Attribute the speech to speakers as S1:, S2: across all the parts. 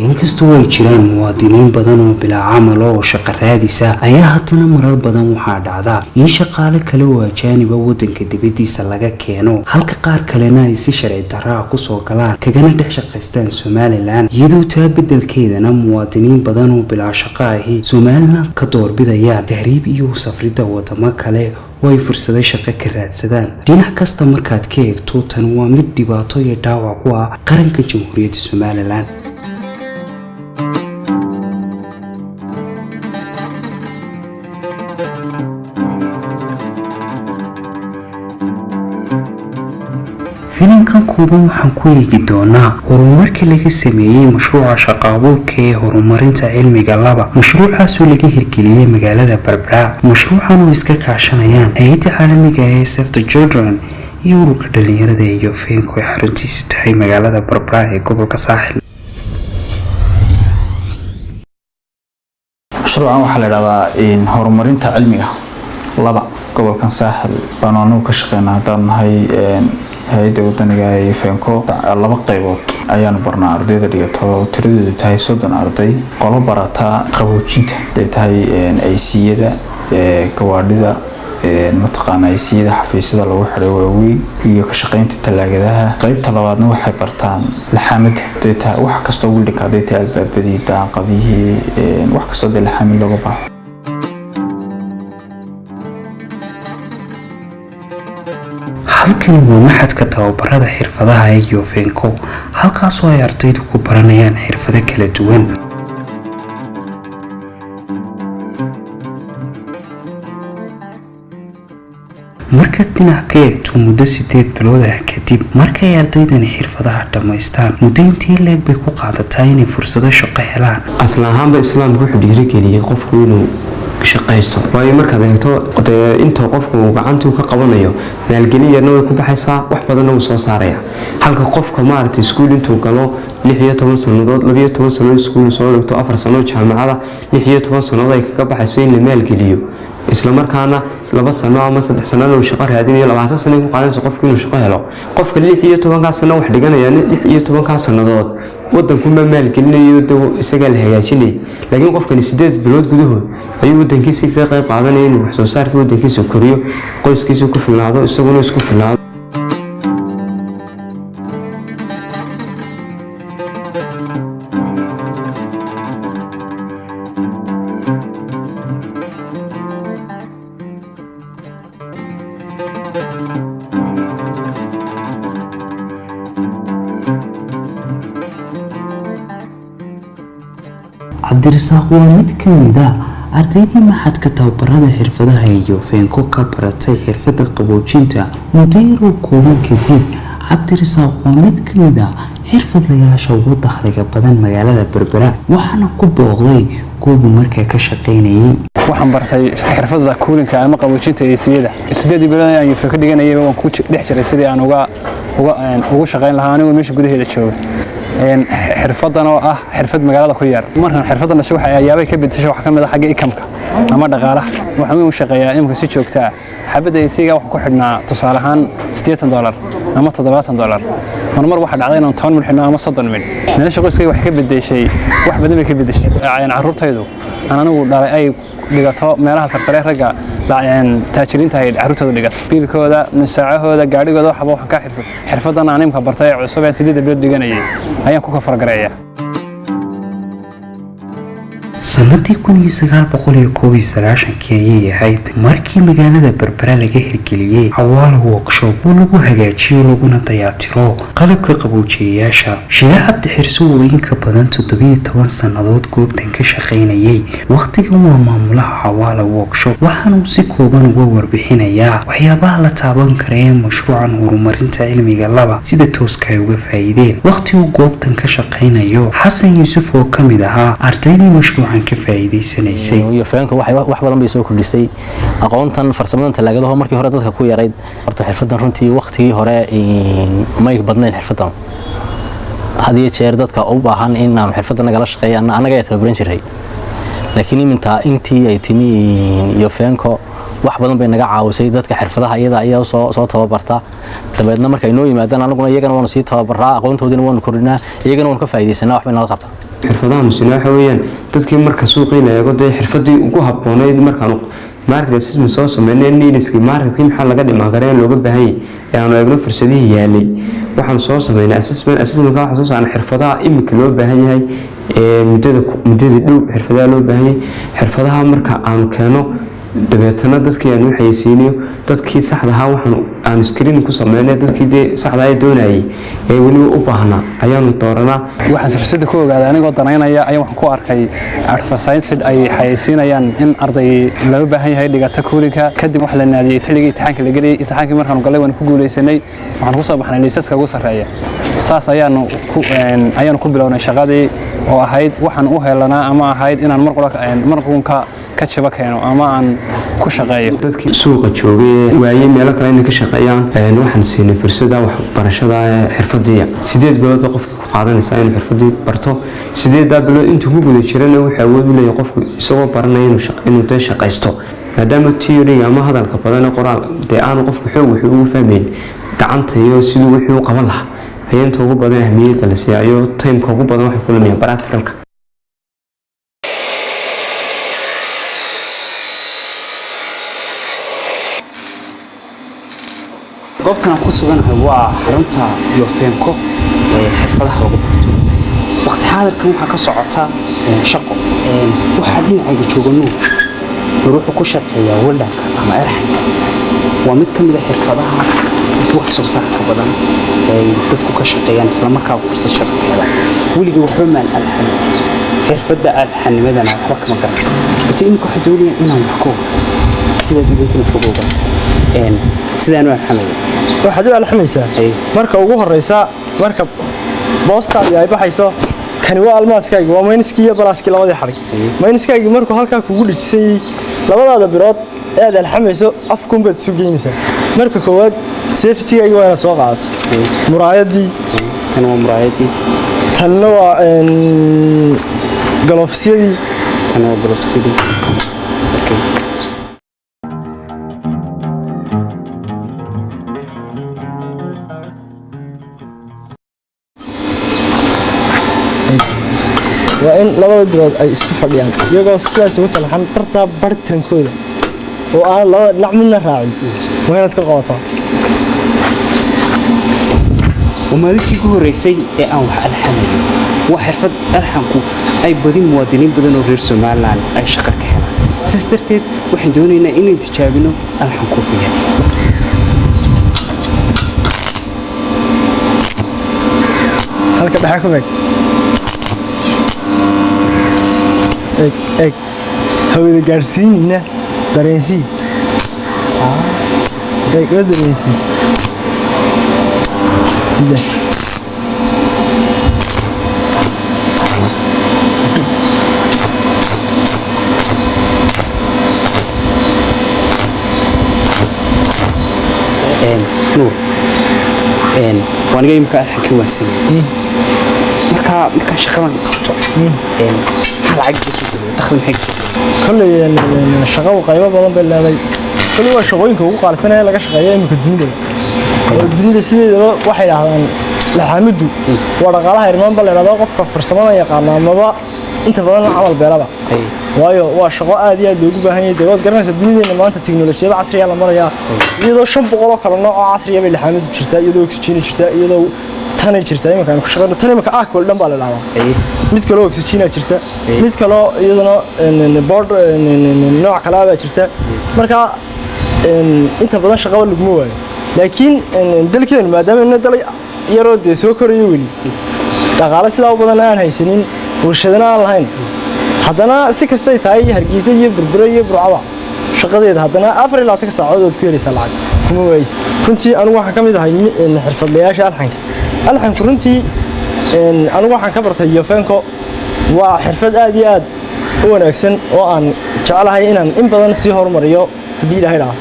S1: Inkastoo ay jiraan muwaadiniin badan oo bilaa camal oo shaqo raadisa, ayaa haddana marar badan waxaa dhacda in shaqaale kale oo ajaaniba wadanka dibadiisa laga keeno, halka qaar kalena ay si sharci darraa kusoo galaan kagana dhex shaqaystaan Somaliland, iyadoo taa beddelkeedana muwaadiniin badan oo bilaa shaqo ahi Somaliland ka doorbidayaan tahriib iyo safridda wadamo kale oo ay fursado shaqo ka raadsadaan. Dhinac kasta markaad ka eegto, tan waa mid dhibaato iyo dhaawac ku ah qaranka Jamhuuriyadda Somaliland. Filimkan kooban waxaan ku eegi doonaa horumarkii laga sameeyey mashruuca shaqo abuurka ee horumarinta cilmiga laba, mashruucaasoo laga hirgeliyey magaalada Berbera. Mashruucan oo iska kaashanayaan hay'adda caalamiga ee Save the Children iyo ururka dhalinyarada iyo Feenku ay xaruntiisa tahay magaalada Berbera ee gobolka Saaxil.
S2: Mashruucan waxaa la idhahdaa horumarinta cilmiga laba. Gobolkan Saaxil baanu anagu ka shaqeynaa haddaan nahay hay'adda wadaniga ee Fenco. Laba qaybood ayaanu barnaa ardayda dhigato, tiradoodu tahay 30 arday. Qolo barata qaboojinta, haday tahay AC-yada gawaadhida, mataqaana AC-yada xafiisyada lagu xiday waaweyn iyo ka shaqeynta talaagadaha. Qaybta labaadna waxay bartaan laxaamada, haday tahay wax kastoo welding-ka, haday tahay albaabadii, daaqadihii, wax kastoo dee laxaamid looga baaho.
S1: Halkani waa machadka tababarada xirfadaha ee Yofenko, halkaasoo ay ardaydu ku baranayaan xirfado kala duwan. Markaad dhinac ka eegto, muddo 8 bilood ah kadib markay ardaydani xirfadaha dhammaystaan, muddo intii leeg bay ku qaadataa inay fursado shaqo helaan?
S3: Asal ahaanba Islaamku wuxuu dhiirigeliyey qofku inuu shaqaysto, waayo markaad eegto dee inta qofku uu gacantuu ka qabanayo, maalgelin yarna way ku baxaysaa, wax badanna wuu soo saaraya, halka qofka maaragtay iskuul intuu galo 16 sannadood, 12 sannadood iskuul soo dhigto, 4 sano jaamacada, 16 sannadood ay kaga baxayso in la maalgeliyo, islamarkaana 2 sano ama 3 sanana uu shaqo raadinayo, 20 sano ku qaadanayso qofku inuu shaqo helo. Qofka 16-kaa sano wax dhiganaya, 16-kaa sannadood wadankuma maalgelinayo, de isagaa la hagaajinayay, laakiin qofkani 8 bilood gudahood ayuu wadankiisii kaga qayb qaadanaya inuu wax soo saarkii wadankiisa koriyo, qoyskiisa ku filnaado, isaguna isku filnaado.
S1: Cabdirasaaq waa mid ka mid a ardaydii machadka tababarada xirfadaha iyo Feenko ka baratay xirfadda qaboojinta. Muddo yaroo kooban kadib, Cabdirasaaq waa mid ka mid a xirfadlayaasha ugu dakhliga badan magaalada Berbera, waxaana ku booqday goobu markaa ka shaqaynayay.
S4: Waxaan bartay xirfadda cooling-ka ama qaboojinta AC-yada. 8-dii bilood aan Yufe ka dhiganayay waan ku dhex jiray sidii aan uga ugu shaqayn lahaa anigoo meesha gudaheeda jooga, xirfadan oo ah xirfad magaalada ku yar. Markaan xirfadan dhashay, waxa ayaabay ka bedeshay waxaa ka mid ah xagga income-ka ama dhaqaalaha. Waxaan u shaqeeyaa imika si joogta ah. Xabadda AC-ga waxaan ku xidhnaa tusaale ahaan $80 ama $70. Marmar waxaa dhacday inaan 10 midh xidhno ama 30 midh. Nolosha qoyskayga wax ka bedeshay, wax badan bay ka bedeshay. Carruurtaydu aan anigu dhalay ay dhigato meelaha sarsare, ragga taajiriinta ay carruurtooda dhigato, biilkooda, nusaacahooda, gaadhigooda, waxba waxaan ka xirfadan aan imka bartay ee cusub ee 8-da bilood dhiganayay ayaan ku kafargareeya.
S1: Sanadii 1991-kii ayay ahayd markii magaalada Berbera laga hirgeliyey Cawaala Workshop oo lagu hagaajiyo laguna dayaatiro qalabka qaboojiyayaasha. Shila Cabdi Xirso oo in ka badan 17 sannadood goobtan ka shaqaynayay, wakhtigan waa maamulaha Cawaala Workshop, waxaanuu si kooban uga warbixinayaa waxyaabaha la taaban kara ee mashruucan horumarinta cilmiga laba sida tooska ay uga faa'iideen wakhti uu goobtan ka shaqaynayo. Xasan Yuusuf oo ka mid ahaa ardaydii mashruucan ka faa'iidaysanaysay.
S5: Iyo feenka waxay wax badan bay soo kordhisay aqoontan farsamadan talaagadaho markii hore dadka ku yarayd. Horta xirfadan runtii waqtigii hore may badnayn. Xirfadan had iyo jeer dadka u baahan in aanu xirfadan nagala shaqeeya annaga ayaa tababaran jiray, laakiin iminta intii ay timi iyo feenko wax badan bay naga caawisay. Dadka xirfadaha iyada ayaa soo tababarta, dabeedna marka ay noo yimaadaan anaguna iyagana waanu sii tababaraa, aqoontoodiina waanu kordhinaa, iyagana waanu ka faa'iidaysanaa, wax bay nala qabtaa.
S3: Xirfadaha nusina waxa weeyaan dadkii marka suuqii la eego, dee xirfadii ugu habboonayd markaanu market assessment soo sameynay, needs-kii marketkii maxaa laga dhimaan karaa in looga baahan yahay ee aanu eegno fursadihii yaalay, waxaan soo sameynay assessment. Assessmentka waxaan soo saarnay xirfadaha imika loo baahan yahay ee muddada dhow, xirfadaha loo baahan yahay. Xirfadaha marka aanu keeno, dabeetana dadkii aan u xayeysiinayo, dadkii saxda ahaa waxaan aanu screen ku sameynay, dadkii dee saxda ee doonayay ee weliba u baahnaa ayaanu dooranaa.
S4: Waxaan fursadda ku ogaaday anigoo danaynaya ayaan waxaan ku arkay advertising ay xayeysiinayaan in arday loo baahan yahay dhigata cooling-ka. Kadib waxa la naadiyey xilligii imtixaanka la geliyay. Imtixaankii markaanu galay waan ku guuleysanay, waxaan ku soo baxnay liisaska ugu sarreeya. Saas ayaanu ku bilownay shaqadii oo ahayd waxaan u helanaa ama ahayd inaan mar qura mar qunka ka jiba keeno ama aan ku shaqeeyo.
S3: Dadkii suuqa joogay ee waayey meelo kale inay ka shaqeeyaan waxaan siinay fursada waxbarashada ee xirfadii. 8 bilood ba qofkii ku qaadanaysaa inuu xirfadii barto. 8-daa bilood intuu ku guda jirana wuxuu awood u leeyahay qofku isagoo baranaya inuu dee shaqaysto, maadaama theory ama hadalka badan ee qoraal dee aanu qofku xoog wuxuu ugu fahmayn. Gacanta iyo siduu wuxuu u qaban lahaa ayaa inta ugu badan ahmiyadda la siiyaa, iyo timeka ugu badan waxay ku lumayaan practicalka.
S1: Goobtan aan ku suganahay waa xarunta Yofenko ee xirfadaha lagu barto. Waqti xaadirkan waxaa ka socota shaqo. Waxaa dhinacayga jooga Nuur. Nuur wuxuu ku shaqeeyaa welding-ka ama alxanka. Waa mid ka mid a xirfadaha wax soo saarka badan ay dadku ka shaqeeyaan, islamarkaaba fursad shaqo ka helaan. Weligii waxba maan alxan, xirfadda alxanimadana waxba kama garan, balse iminka waxaa doonaya inaan wax ka ogaado sidaad idinkuna kaga ogaado sidaan u alxamaya.
S6: Waxaad u alxamaysaa marka ugu horeysa, marka boostaadii ay baxayso, kani waa almaaskaagi, waa minus-kii iyo plus-kii, labadii xadhig. Minus-kaagii markuu halkaa kugu dhijisanyay, labadaada birood ee aad alxamayso afkunbaad isu geynaysaa. Marka koowaad safety-gaagi waa inaad soo qaadato muraayadii.
S1: Tan waa muraayadii.
S6: Tanna waa gloves-yadii.
S1: Tan waa gloves-yadii, okay.
S6: Waa in labada birood ay isku fadhiyaan iyagoo sidaas ugu salaxan bartaa bartankooda oo aan labada dhinac midna raacin, waa inaad ka qabataa.
S1: Waa maalintii ugu horreysay ee aan wax alxamayo. Waa xirfad alxanku ay badi muwaadiniin badan oo reer Somaliland ay shaqo ka helaan. Sidaas darteed waxaan doonaynaa inaan tijaabino alxanku wuxuu yahay.
S6: Halka dhexe ku meeg, eeg eeg, hawada gaadhsiinina, dareensii, eeg, ma dareensiis? Sida
S1: Nuur, waa aniga imika alxankii waan sameeyey. Markaa shaqadan qabto, maxaa lacag ka soo geliya? Dakhli maxay ka soo geliya?
S6: Kolley shaqadu qaybo badan bay leedahay. Kolley waa shaqooyinka ugu qaalisan ee laga shaqeeya imika dunida, oo dunida sideedaba waxay idhaahdaan laxaamiddu waa dhaqaalaha irmaan ba la idhahdaa. Qofka farsamada yaqaana amaba inta badan camal beelaba, waayo waa shaqo aad iyo aad loogu baahan yahay. Dee waad garanaysaa, dunideena maanta tiknolojiyada casriga la marayaa, iyadoo 500 oo kale nooc oo casriya bay laxaamidu jirtaa, iyadoo oxygen jirtaa, iyadoo tanay jirtaa imanka aan ku shaqeyno. Tan imanka arc weld dhan baa la dhahdaa, mid kaloo oxygen jirta, mid kaloo iyaduna board nooc kale ah baa jirta. Marka inta badan shaqaba laguma waayo, laakiin dalkeenu maadaama ina dal yaroo dee soo korayo, weli dhaqaale sidaa u badan aan haysanin, warshadana aan lahayn, haddana si kastay tahay Hargeysa iyo Berbere iyo Burcaba shaqadeeda haddana 24 saacadood ood ku helaysaa lacag, kuma waayeysa. Runtii anigu waxaan ka mid ahay xirfadlayaasha alxanka. Alxanku runtii anigu waxaan ka bartay Yofenko. Waa xirfad aad iyo aad u wanaagsan oo aan jeclahay inaan in badan sii horumariyo haddii Ilaahay dhaha.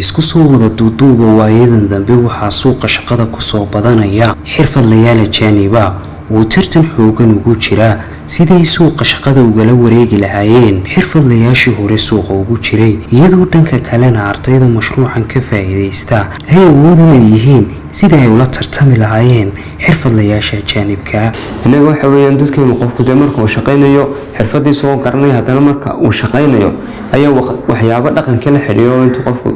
S1: Isku soo wada duuduuba, waayadan dambe waxaa suuqa shaqada kusoo badanaya xirfadlayaal ajaaniba oo tartan xoogan ugu jira. Siday suuqa shaqada ugala wareegi lahaayeen xirfadlayaashii hore suuqa ugu jiray, iyadoo dhanka kalena ardayda mashruucan ka faa'iidaysta ay awood u leeyihiin sida ay ula tartami lahaayeen xirfadlayaasha ajaanibka.
S3: Innaga waxa weeyaan dadkeenu, qofku dee marka uu shaqaynayo xirfadiisa oo garanaya, haddana marka uu shaqaynayo ayaa waxyaabo dhaqankii la xidhiiro, intuu qofku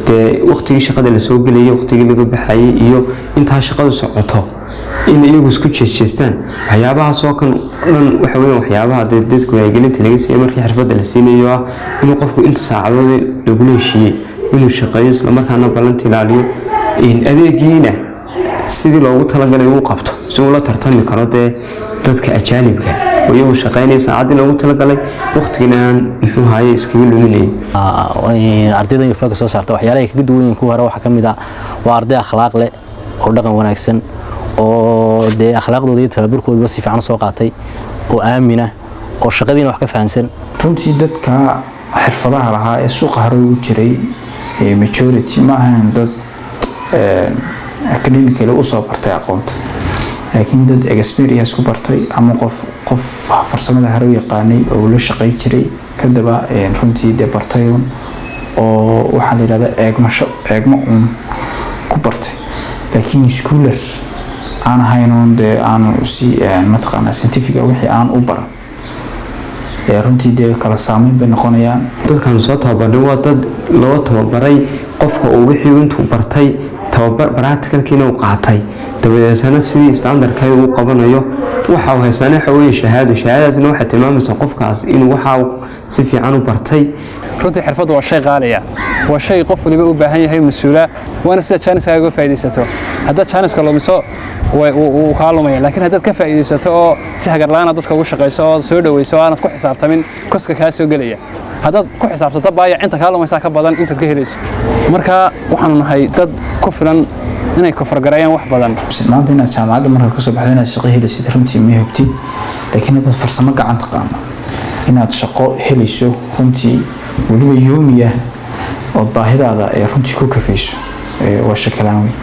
S3: dee waqtigii shaqada lasoo gelayay, waqtigii laga baxayay iyo intaa shaqadu socoto in iyagu isku jeesjeestaan. Waxyaabahaasoo kan dhan waxa weeyaan waxyaabaha dee dadku wacyigelinta laga siiyay markii xirfadda la siinayo, ah inuu qofku inta saacadood lagula heshiiyey inuu shaqeeyo, islamarkaana ballanta ilaaliyo, adeegiina sidii loogu talagalay uu qabto, si uu la tartami karo dee dadka ajaanibka oo iyagu shaqaynaya saacaddii loogu talagalay, waqtigina aan muxuu ahaye iskaga luminayn.
S5: Ardayda Yufenco soo saarta waxyaalaha ay kaga duwan yihiin kuwa hore waxaa ka mid ah waa arday akhlaaq leh oo dhaqan wanaagsan, oo dee akhlaaqdooda iyo tababarkoodaba si fiican soo qaatay, oo aamina, oo shaqadiina wax ka fahansan.
S2: Runtii dadka xirfadaha lahaa ee suuqa hore ugu jiray majority ma ahayn dad academically usoo bartay aqoonta, laakiin dad experience ku bartay ama qof farsamada hore u yaqaanay oo la shaqay jiray kadaba runtii dee bartay un, oo waxaa la yidhahdaa eegmasho, eegmo uun ku bartay, laakiin schooler aan ahayn uun, dee aanu si mataqaanaa scientific wixii aan u baran. Runtii dee kala saameyn bay noqonayaan.
S3: Dadkan soo tababarnay waa dad loo tababaray qofka uu wixii intuu bartay tababar practicalkiina uu qaatay, dabadeetana sidii standardka uu qabanayo. Waxa uu haystaana waxa weeye shahaado. Shahaadadaasna waxay tilmaamaysaa qofkaas inuu waxa uu si fiican u bartay.
S4: Runtii xirfaddu waa shay qaaliya, waa shay qof waliba u baahan yahay mas-uula, waana sida jaaniskaaga uga faa'iidaysato. Haddaad jaaniska lumiso, wuu kaa lumaya, laakiin haddaad ka faa'iidaysato oo si hagarla'aana dadka ugu shaqayso oo soo dhowayso oo aanad ku xisaabtamin koska kaa soo gelaya, haddaad ku xisaabsato baayac, inta kaa lumaysaa ka badan intaad ka helayso. Marka waxaanu nahay dad ku filan inay kofargareeyaan wax badan.
S2: Maanta inaad jaamacadda markaad kasoo baxdo inaad shaqo helaysid runtii ma hubtid, laakiin haddaad farsamo gacan taqaano inaad shaqo helayso runtii, weliba yoomiya, ood baahidaada ee runtii ku kafayso, waa shakilaan weyn.